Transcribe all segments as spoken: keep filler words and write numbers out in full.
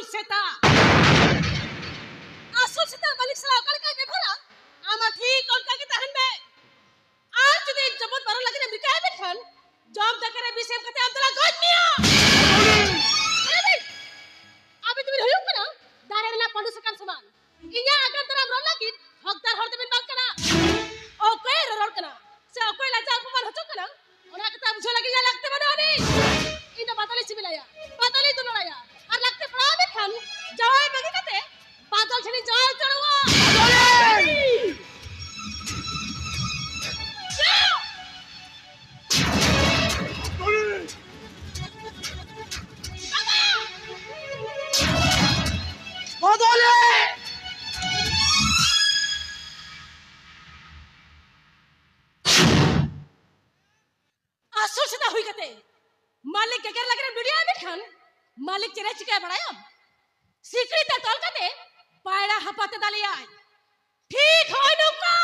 ᱥᱮᱛᱟ, ᱟᱥᱚᱞ ᱥᱮᱛᱟ ᱢᱟᱹᱞᱤᱠ ᱥᱟᱞᱟᱜ ᱚᱠᱟ ᱞᱮᱠᱟᱭ ᱵᱮᱵᱚᱦᱟᱨᱟ, ᱟᱢ ᱦᱚᱸ ᱴᱷᱤᱠ ᱚᱱᱠᱟ ᱜᱮ ᱛᱟᱦᱮᱱ ᱢᱮ᱾ ᱟᱨ ᱡᱩᱫᱤ ᱡᱚᱵᱚᱨ ᱵᱟᱨᱚ ᱞᱟᱹᱜᱤᱫ ᱮᱢ ᱨᱤᱠᱟᱹᱭᱟ, ᱢᱮᱱᱠᱷᱟᱱ ᱡᱚᱢ ᱫᱟᱠᱟ ᱨᱮ ᱵᱤᱥ ᱮᱢ ᱠᱟᱛᱮ ᱟᱢ ᱫᱚᱞᱟ ᱜᱚᱡ ᱢᱮᱭᱟ᱾ ᱟᱨᱮ ᱵᱤᱱ, ᱟᱹᱵᱤᱱ ᱫᱚᱵᱤᱱ ᱦᱩᱭᱩᱜ ᱠᱟᱱᱟ ᱫᱟᱨᱮ ᱨᱮᱱᱟᱜ ᱯᱟᱺᱰᱩ ᱥᱟᱠᱟᱢ ᱥᱚᱢᱟᱱ᱾ ᱤᱧᱟᱹᱜ ᱟᱜᱟᱢ ᱫᱟᱨᱟᱢ ᱨᱚᱲ ᱞᱟᱹᱜᱤᱫ ᱦᱚᱠᱫᱟᱨ ᱦᱚᱲ ᱫᱚᱵᱤᱱ ᱵᱟᱝ ᱠᱟᱱᱟ᱾ ᱚᱠᱚᱭᱮ ᱨᱚᱨᱚᱲ ᱠᱟᱱᱟ ᱥᱮ ᱚᱠᱚᱭ ᱞᱟᱡᱟᱣ ᱚᱯᱚᱢᱟᱱ ᱦᱚᱪᱚᱜ ᱠᱟᱱᱟ, ᱚᱱᱟ ᱠᱟᱛᱷᱟ ᱵᱩᱡᱷᱟᱹᱣ ᱞᱟᱹᱜᱤᱫ ᱤᱧᱟᱹᱜ ᱞᱟᱹᱠᱛᱤ ᱵᱟᱹᱱᱩᱜ ᱟᱹᱱᱤᱡ᱾ ᱤᱧ ᱫᱚ ᱵᱟᱫᱚᱞᱤᱧ ᱥᱤᱵᱤᱞᱟᱭᱟ, ᱵᱟᱫᱚᱞᱤᱧ ᱫᱩᱞᱟᱹᱲᱟᱭᱟ, ᱟᱨ ᱞᱟᱹᱠᱛᱤ ᱯᱟᱲᱟᱣ ᱞᱮᱱᱠᱷᱟᱱ ᱡᱟᱶᱟᱭ ᱵᱟᱹᱜᱤ ᱠᱟᱛᱮ ᱵᱟᱫᱚᱞ ᱴᱷᱮᱱᱤᱧ ᱡᱟᱶᱟᱭ ᱩᱛᱟᱹᱨᱚᱜᱼᱟ᱾ ᱟᱥᱚᱞ ᱥᱮᱛᱟ ᱦᱩᱭ ᱠᱟᱛᱮ ᱢᱟᱹᱞᱤᱠ ᱜᱮᱜᱮᱨ ᱞᱟᱹᱜᱤᱫ ᱮᱢ ᱰᱩᱰᱤᱭᱟ, ᱢᱮᱱᱠᱷᱟᱱ ᱢᱟᱹᱞᱤᱠ ᱪᱮᱬᱮ ᱪᱤᱠᱟᱹᱭ ᱵᱟᱲᱟᱭᱟᱢ? ᱥᱤᱠᱲᱤ ᱛᱮ ᱛᱚᱞ ᱠᱟᱛᱮ ᱯᱟᱭᱲᱟ ᱦᱟᱯᱟ ᱛᱮ ᱫᱟᱞᱮᱭᱟᱭ᱾ ᱴᱷᱤᱠ ᱦᱳᱭ ᱱᱚᱝᱠᱟ᱾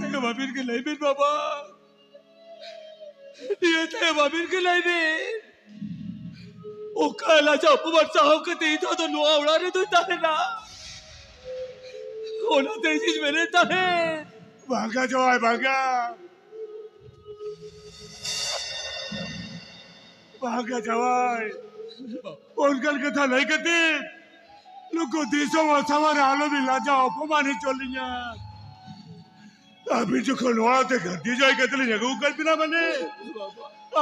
ᱛᱟᱭᱚᱢ ᱟᱹᱵᱤᱱ ᱜᱮ ᱞᱟᱹᱭ ᱵᱤᱱ ᱵᱟᱵᱟ, ᱱᱤᱭᱟᱹ ᱛᱟᱭᱚᱢ ᱟᱹᱵᱤᱱ ᱜᱮ ᱞᱟᱹᱭ ᱵᱤᱱ, ᱚᱠᱟ ᱞᱟᱡᱟᱣ ᱚᱯᱚᱢᱟᱱ ᱥᱟᱦᱟᱣ ᱠᱟᱛᱮ ᱤᱧ ᱫᱚ ᱟᱫᱚ ᱱᱚᱣᱟ ᱚᱲᱟᱜ ᱨᱮᱫᱚᱧ ᱛᱟᱦᱮᱱᱟ? ᱚᱱᱟᱛᱮ ᱤᱧᱤᱧ ᱢᱮᱱᱮᱫ ᱛᱟᱦᱮᱸᱫ᱾ ᱵᱟᱝᱟ ᱡᱟᱶᱟᱭ, ᱵᱟᱝᱟ᱾ ᱵᱟᱝᱟ ᱡᱟᱶᱟᱭ, ᱚᱱᱠᱟᱱ ᱠᱟᱛᱷᱟ ᱞᱟᱹᱭ ᱠᱟᱛᱮ ᱱᱩᱠᱩ ᱫᱤᱥᱚᱢ ᱦᱚᱲ ᱥᱟᱢᱟᱝ ᱨᱮ ᱟᱞᱚᱵᱤᱱ ᱞᱟᱡᱟᱣ ᱚᱯᱚᱢᱟᱱ ᱦᱚᱪᱚ ᱞᱤᱧᱟ᱾ ᱟᱹᱵᱤᱱ ᱡᱚᱠᱷᱚᱱ ᱱᱚᱣᱟ ᱛᱮ ᱜᱟᱹᱫᱤ ᱡᱟᱭᱜᱟ ᱛᱮᱞᱤᱧ ᱟᱹᱜᱩ ᱟᱠᱟᱫ ᱵᱤᱱᱟ ᱢᱟᱱᱮ,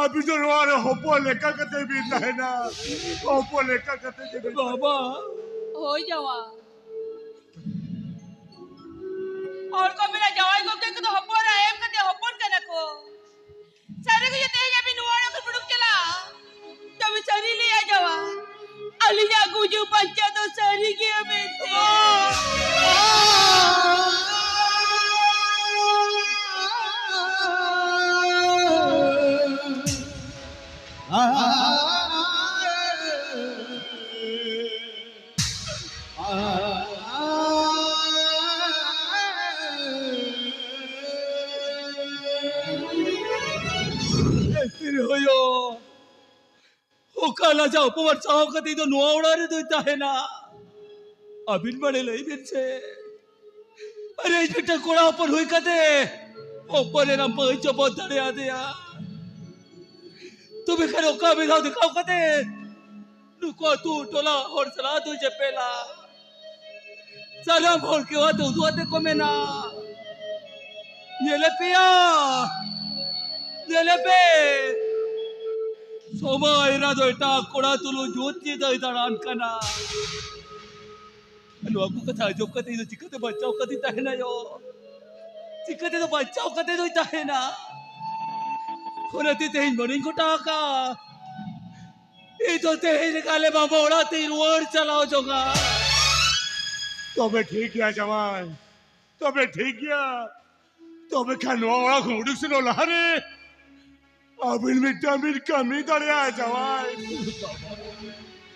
ᱟᱹᱵᱤᱱ ᱫᱚ ᱱᱚᱣᱟ ᱨᱮ ᱦᱚᱯᱚᱱ ᱞᱮᱠᱟ ᱠᱟᱛᱮ ᱵᱤᱱ ᱛᱟᱦᱮᱱᱟ, ᱦᱚᱯᱚᱱ ᱞᱮᱠᱟ ᱠᱟᱛᱮ ᱜᱮ ᱵᱤᱱ ᱛᱟᱦᱮᱱᱟ᱾ ᱵᱟᱵᱟ᱾ ᱦᱳᱭ ᱡᱟᱶᱟᱭ᱾ ᱦᱚᱲ ᱠᱚ ᱢᱮᱱᱟ ᱡᱟᱶᱟᱭ ᱜᱚᱢᱠᱮ ᱠᱚᱫᱚ ᱦᱚᱯᱚᱱ ᱨᱮ ᱮᱢ ᱠᱟᱛᱮ ᱦᱚᱯᱚᱱ ᱠᱟᱱᱟ ᱠᱚ᱾ ᱥᱟᱹᱨᱤ ᱜᱮ ᱡᱩᱫᱤ ᱛᱮᱦᱮᱧ ᱟᱹᱵᱤᱱ ᱱᱚᱣᱟ ᱚᱲᱟᱜ ᱠᱷᱚᱱ ᱵᱤᱱ ᱩᱰᱩᱠ ᱪᱟᱞᱟᱜᱼᱟ, ᱛᱚᱵᱮ ᱥᱟᱹᱨᱤ ᱞᱤᱧ ᱟᱸᱡᱚᱢᱟ, ᱟᱹᱞᱤᱧᱟᱜ ᱜᱩᱡᱩᱜ ᱵᱟᱧᱪᱟᱣ ᱫᱚ ᱥᱟᱹᱨᱤ ᱜᱮᱭᱟ ᱢᱮᱱᱛᱮ᱾ ᱮ ᱛᱤᱨᱮ ᱦᱩᱭᱩᱜ? ᱚᱠᱟ ᱞᱟᱡᱟᱣ ᱚᱯᱚᱢᱟᱱ ᱥᱟᱦᱟᱣ ᱠᱟᱛᱮ ᱤᱧ ᱫᱚ ᱱᱚᱣᱟ ᱚᱲᱟᱜ ᱨᱮᱫᱚᱧ ᱛᱟᱦᱮᱱᱟ? ᱟᱹᱵᱤᱱ ᱵᱟᱲᱮ ᱞᱟᱹᱭ ᱵᱤᱱ ᱥᱮ᱾ ᱟᱨᱮ, ᱤᱧ ᱢᱤᱫᱴᱟᱝ ᱠᱚᱲᱟ ᱦᱚᱯᱚᱱ ᱦᱩᱭ ᱠᱟᱛᱮ ᱦᱚᱯᱚᱱ ᱮᱨᱟ ᱵᱟᱹᱧ ᱡᱚᱯᱚᱱ ᱫᱟᱲᱮᱭᱟᱫᱮᱭᱟ᱾ ᱛᱚᱵᱮ ᱠᱷᱟᱱ ᱚᱠᱟ ᱢᱤᱫ ᱫᱷᱟᱣ ᱫᱮᱠᱷᱟᱣ ᱠᱟᱛᱮ ᱱᱩᱠᱩ ᱟᱹᱛᱩ ᱴᱚᱞᱟ ᱦᱚᱲ ᱥᱟᱞᱟᱜ ᱫᱚ ᱧᱮᱯᱮᱞᱟ᱾ ᱥᱟᱱᱟᱢ ᱦᱚᱲ ᱠᱮᱣᱟ ᱛᱮ ᱩᱫᱩᱜ ᱟᱛᱮ ᱠᱚ ᱢᱮᱱᱟ, "ᱧᱮᱞᱮ ᱯᱮᱭᱟ, ᱧᱮᱞᱮ ᱯᱮ, ᱥᱚᱢᱟᱭ ᱮᱨᱟ ᱫᱚ ᱮᱴᱟᱜ ᱠᱚᱲᱟ ᱛᱩᱞᱩᱡ ᱡᱩᱛ ᱧᱤᱫᱟᱹᱭ ᱫᱟᱬᱟᱱ ᱠᱟᱱᱟ᱾" ᱱᱚᱣᱟ ᱠᱚ ᱠᱟᱛᱷᱟ ᱟᱸᱡᱚᱢ ᱠᱟᱛᱮ ᱤᱧ ᱫᱚ ᱪᱤᱠᱟᱹᱛᱮ ᱵᱟᱧᱪᱟᱣ ᱠᱟᱛᱮᱧ ᱛᱟᱦᱮᱱᱟ ᱭᱳ? ᱪᱤᱠᱟᱹ ᱛᱮᱫᱚ ᱵᱟᱧᱪᱟᱣ ᱠᱟᱛᱮ ᱫᱚᱧ ᱛᱟᱦᱮᱱᱟ? ᱚᱱᱟᱛᱮ ᱛᱮᱦᱮᱧ ᱢᱚᱱᱮᱧ ᱜᱚᱴᱟ ᱟᱠᱟᱫᱼᱟ, ᱤᱧ ᱫᱚ ᱛᱮᱦᱮᱧ ᱨᱮᱜᱮ ᱟᱞᱮ ᱢᱟᱢᱟ ᱚᱲᱟᱜ ᱛᱮᱧ ᱨᱩᱣᱟᱹᱲ ᱪᱟᱞᱟᱣ ᱡᱚᱝᱟ᱾ ᱛᱚᱵᱮ ᱴᱷᱤᱠ ᱜᱮᱭᱟ ᱡᱟᱶᱟᱭ, ᱛᱚᱵᱮ ᱴᱷᱤᱠ ᱜᱮᱭᱟ᱾ ᱛᱚᱵᱮ ᱠᱷᱟᱱ ᱱᱚᱣᱟ ᱚᱲᱟᱜ ᱠᱷᱚᱱ ᱩᱰᱩᱠ ᱥᱮᱱᱚᱜ ᱞᱟᱦᱟᱨᱮ ᱟᱹᱵᱤᱱ ᱢᱤᱫᱴᱟᱝ ᱵᱤᱱ ᱠᱟᱹᱢᱤ ᱫᱟᱲᱮᱭᱟᱜᱼᱟ ᱡᱟᱶᱟᱭ᱾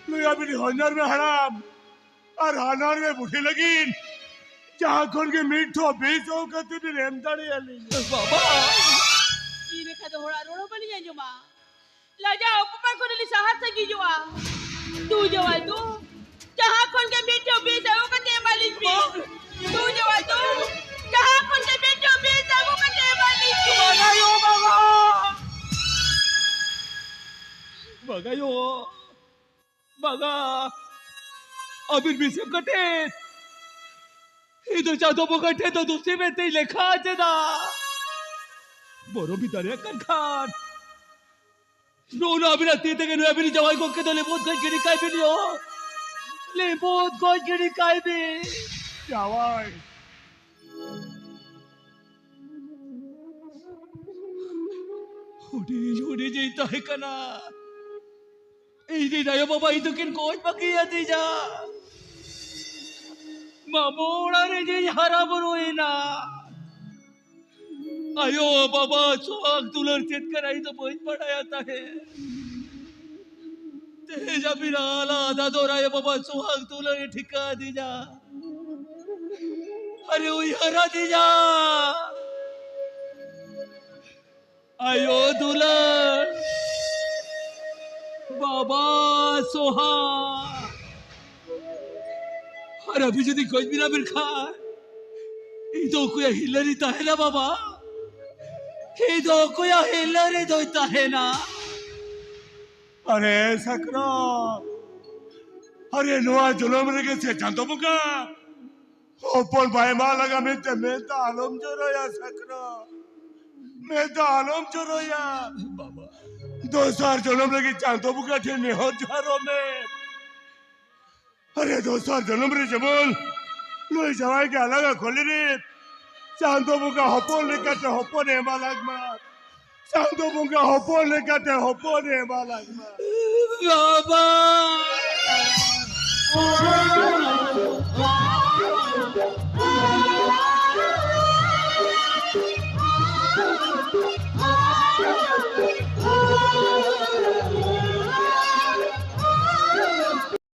ᱱᱩᱭ ᱟᱹᱵᱤᱱ ᱦᱚᱧᱦᱟᱨ ᱢᱮ ᱦᱟᱲᱟᱢ ᱟᱨ ᱦᱟᱱᱦᱟᱨ ᱢᱮ ᱵᱩᱰᱷᱤ ᱞᱟᱹᱜᱤᱫ ᱡᱟᱦᱟᱸ ᱠᱷᱚᱱ ᱜᱮ ᱢᱤᱫ ᱴᱷᱚᱯ ᱵᱤᱥ ᱟᱹᱜᱩ ᱠᱟᱛᱮ ᱵᱤᱱ ᱮᱢ ᱫᱟᱲᱮᱭᱟᱞᱤᱧᱟ᱾ ᱵᱟᱵᱟ! ᱤᱧ ᱞᱮᱠᱟ ᱫᱚ ᱦᱚᱲᱟᱜ ᱨᱚᱲ ᱦᱚᱸ ᱵᱟᱹᱞᱤᱧ ᱟᱸᱡᱚᱢᱟ᱾ ᱞᱟᱡᱟᱣ ᱚᱯᱚᱢᱟᱱ ᱠᱷᱚᱱ ᱞᱤᱧ ᱥᱟᱦᱟ ᱥᱟᱺᱜᱤᱧᱚᱜᱼᱟ᱾ ᱫᱩ ᱡᱟᱶᱟᱭ ᱫᱩ, ᱡᱟᱦᱟᱸ ᱠᱷᱚᱱ ᱜᱮ ᱢᱤᱫ ᱴᱷᱚᱯ ᱵᱤᱥ ᱟᱹᱜᱩ ᱠᱟᱛᱮ ᱮᱢᱟᱞᱤᱧ ᱵᱤᱱ᱾ ᱫᱩ ᱡᱟᱶᱟᱭ ᱫᱩ, ᱡᱟᱦᱟᱸ ᱠᱷᱚᱱ ᱜᱮ ᱢᱤᱫ ᱴᱷᱚᱯ ᱵᱤᱥ ᱟᱹᱜᱩ ᱠᱟᱛᱮ ᱮᱢᱟᱞᱤᱧ ᱵᱤᱱ᱾ ᱵᱟᱜᱟᱭᱚ ᱵᱟᱵᱟ! ᱵᱟᱜᱟᱭᱚ! ᱵᱟᱜᱟ! ᱟᱹᱵᱤᱱ ᱵᱤᱥ ᱮᱢ ᱠᱟᱛᱮ ᱤᱧ ᱫᱚ ᱪᱟᱸᱫᱚ ᱵᱚᱸᱜᱟ ᱴᱷᱮᱱ ᱫᱚ ᱫᱩᱥᱤ ᱢᱮᱱᱛᱮᱧ ᱞᱮᱠᱷᱟ ᱪᱮᱫᱟ? ᱵᱚᱨᱚ ᱵᱤᱱ ᱫᱟᱲᱮᱭᱟᱜ ᱠᱟᱱ ᱠᱷᱟᱱ ᱱᱚᱜᱼᱚ ᱱᱚᱣᱟ ᱟᱹᱵᱤᱱᱟᱜ ᱛᱤ ᱛᱮᱜᱮ ᱱᱩᱭ ᱟᱹᱵᱤᱱ ᱡᱟᱶᱟᱭ ᱜᱚᱢᱠᱮ ᱫᱚ ᱞᱤᱢᱚᱱ ᱜᱚᱡ ᱜᱤᱰᱤ ᱠᱟᱭ ᱵᱤᱱ ᱭᱚ᱾ ᱞᱤᱢᱚᱱ ᱜᱚᱡ ᱜᱤᱰᱤ ᱠᱟᱭ ᱵᱤᱱ᱾ ᱡᱟᱶᱟᱭ᱾ ᱦᱩᱰᱤᱧ ᱦᱩᱰᱤᱧ ᱤᱧ ᱛᱟᱦᱮᱸ ᱠᱟᱱᱟ᱾ ᱤᱧ ᱨᱮᱱ ᱟᱭᱳ ᱵᱟᱵᱟ ᱤᱧ ᱫᱚᱠᱤᱱ ᱜᱚᱡ ᱵᱟᱹᱜᱤ ᱟᱹᱫᱤᱧᱟ᱾ ᱢᱟᱢᱚ ᱚᱲᱟᱜ ᱨᱮ ᱡᱮᱧ ᱦᱟᱨᱟ ᱵᱩᱨᱩᱭᱮᱱᱟ᱾ ᱟᱭᱳ ᱵᱟᱵᱟ ᱥᱚᱦᱟᱜ ᱫᱩᱞᱟᱹᱲ ᱪᱮᱫ ᱠᱟᱱᱟ ᱤᱧ ᱫᱚ ᱵᱟᱹᱧ ᱵᱟᱲᱟᱭᱟ ᱛᱟᱦᱮᱸᱫ᱾ ᱛᱮᱦᱮᱧ ᱟᱹᱵᱤᱱ ᱟᱞᱟᱫᱟ ᱫᱚᱨ ᱟᱭᱳ ᱵᱟᱵᱟ ᱥᱚᱦᱟᱜ ᱫᱩᱞᱟᱹᱲ ᱮ ᱴᱷᱤᱠᱟ ᱟᱹᱫᱤᱧᱟ᱾ ᱟᱨᱮ ᱩᱭᱦᱟᱹᱨ ᱟᱹᱫᱤᱧᱟ᱾ ᱟᱭᱳ ᱫᱩᱞᱟᱹᱲ, ᱵᱟᱵᱟ ᱥᱚᱦᱟᱜ᱾ ᱟᱨ ᱟᱹᱵᱤᱱ ᱡᱩᱫᱤ ᱜᱚᱡ ᱵᱤᱱᱟ ᱵᱤᱱ ᱠᱷᱟᱱ, ᱤᱧ ᱫᱚ ᱚᱠᱚᱭᱟᱜ ᱦᱤᱨᱞᱟᱹ ᱨᱤᱧ ᱛᱟᱦᱮᱱᱟ ᱵᱟᱵᱟ? ᱤᱧ ᱫᱚ ᱚᱠᱚᱭᱟᱜ ᱦᱤᱨᱞᱟᱹ ᱨᱮ ᱫᱚᱭ ᱛᱟᱦᱮᱱᱟ? ᱟᱨᱮ ᱥᱟᱠᱨᱟᱛ, ᱟᱨᱮ ᱱᱚᱣᱟ ᱡᱚᱱᱚᱢ ᱨᱮᱜᱮ ᱥᱮ ᱪᱟᱸᱫᱚ ᱵᱚᱸᱜᱟ ᱦᱚᱯᱚᱱ ᱵᱟᱭ ᱮᱢᱟ ᱞᱟᱜᱟ ᱢᱮᱱᱛᱮ ᱢᱮᱫ ᱫᱟᱜ ᱟᱞᱚᱢ ᱡᱚᱨᱚᱭᱟ ᱥᱟᱠᱨᱟᱛ, ᱢᱮᱫ ᱫᱟᱜ ᱟᱞᱚᱢ ᱡᱚᱨᱚᱭᱟ᱾ ᱵᱟᱵᱟ᱾ ᱫᱚᱥᱟᱨ ᱡᱚᱱᱚᱢ ᱞᱟᱹᱜᱤᱫ ᱪᱟᱸᱫᱚ ᱵᱚᱸᱜᱟ ᱴᱷᱮᱱ ᱱᱮᱦᱚᱨ ᱡᱚᱦᱟᱨᱚᱜ ᱢᱮ᱾ ᱟᱨᱮ ᱫᱚᱥᱟᱨ ᱡᱚᱱᱚᱢ ᱨᱮ ᱡᱮᱢᱚᱱ ᱱᱩᱭ ᱡᱟᱶᱟᱭ ᱜᱮ ᱟᱞᱟᱝ ᱟᱜ ᱠᱚᱞᱮ ᱨᱮ ᱪᱟᱸᱫᱚ ᱵᱚᱸᱜᱟ ᱦᱚᱯᱚᱱ ᱞᱮᱠᱟᱛᱮ ᱦᱚᱯᱚᱱ ᱮ ᱮᱢᱟ ᱞᱟᱝ ᱢᱟ᱾ ᱪᱟᱸᱫᱚ ᱵᱚᱸᱜᱟ ᱦᱚᱯᱚᱱ ᱞᱮᱠᱟᱛᱮ ᱦᱚᱯᱚᱱ ᱮ ᱮᱢᱟ ᱞᱟᱝ ᱢᱟ᱾ ᱵᱟᱵᱟ!